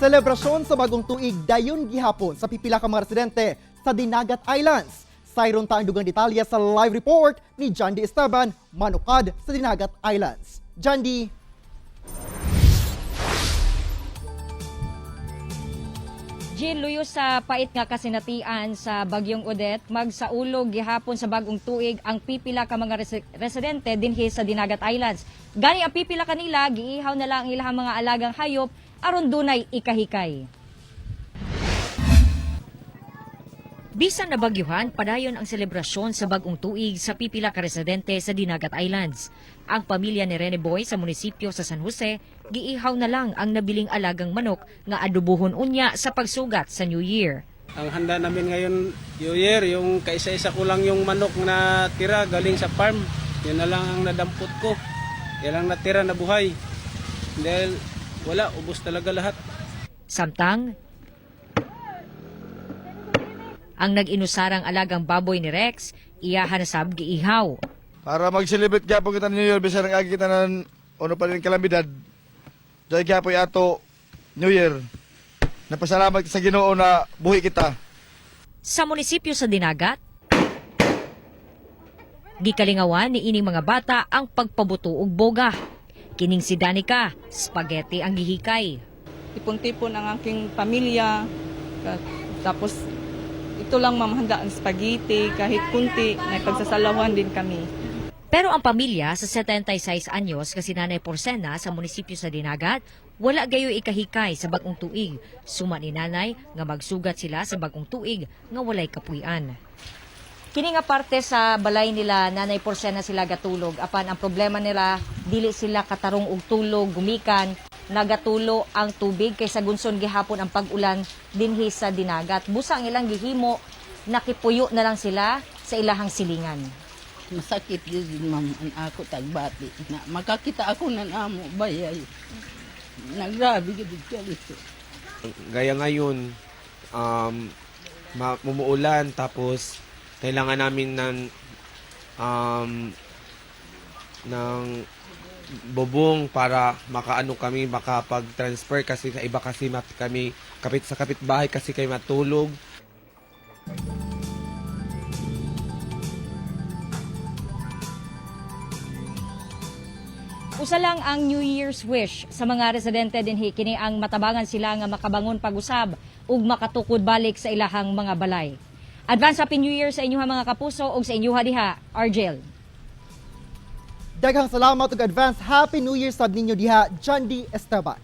Selebrasyon sa bagong tuig dayon gihapon sa pipila ka mga residente sa Dinagat Islands. Sayron ta ang dugang detalye sa live report ni John D. Esteban, manukad sa Dinagat Islands. John D. Jill, luyo sa pait nga kasinatian sa Bagyong Odette, magsaulog gihapon sa bagong tuig ang pipila ka mga residente dinhi sa Dinagat Islands. Gani ang pipila kanila, giihaw na lang ang ilang mga alagang hayop aron dunay ikahikay. Bisan nabagyuhan, padayon ang selebrasyon sa bagong tuig sa pipila ka residente sa Dinagat Islands. Ang pamilya ni Rene Boy sa munisipyo sa San Jose, giihaw na lang ang nabiling alagang manok nga adubuhon unya sa pagsugat sa New Year. Ang handa namin ngayon, New Year, yung kaisa-isa ko lang yung manok na tira galing sa farm. Yan na lang ang nadampot ko. Yan lang natira na buhay. Dahil wala, ubos talaga lahat. Samtang, ang nag-inusarang alagang baboy ni Rex, iyahan na sab giihaw. Para mag-celebrate gyapon kita New Year bisan ang agi kita nan ono pa rin kalamidad. Dahil gyapon ato New Year. Napasalamat sa Ginoo na buhi kita. Sa munisipyo sa Dinagat, gikalingawan ni ining mga bata ang pagpabuto og boga. Kining si Danica, spaghetti ang gihikay. Tipon-tipon ang aking pamilya. Tapos ito lang, ma'am, handa ang spaghetti, kahit kunti, may pagsasalawan din kami. Pero ang pamilya sa 76 anyos kasi Nanay Porcena sa munisipyo sa Dinagat, wala gayo ikahikay sa bagong tuig. Suma ni nanay nga magsugat sila sa bagong tuig nga walay kapuy-an. Kini nga parte sa balay nila Nanay Porcena sila gatulog. Apan ang problema nila, dili sila katarong og tulog gumikan nagatulo ang tubig kay sa gunson gihapon ang pag-ulan dinhi sa Dinagat. Busa ang ilang gihimo, nakipuyo na lang sila sa ilahang silingan. Masakit yun, ma'am, ang ako tagbati. Na, makakita ako ng amo, bayay. Nagrabe gid ka dito. Gaya ngayon, um, umuulan, tapos kailangan namin um, ng bubong para makaano kami, makapag-transfer kasi sa iba kasi kami kapit sa kapitbahay kasi kay matulog. Usa lang ang New Year's wish sa mga residente dinhi, kini ang matabangan sila nga makabangon pag-usab ug makatukod balik sa ilahang mga balay. Advance Happy New Year sa inyuha, mga kapuso, ug sa inyuha diha, Argel. Daghang salamat ug advance Happy New Year sab ninyo diha, John D. Esteban.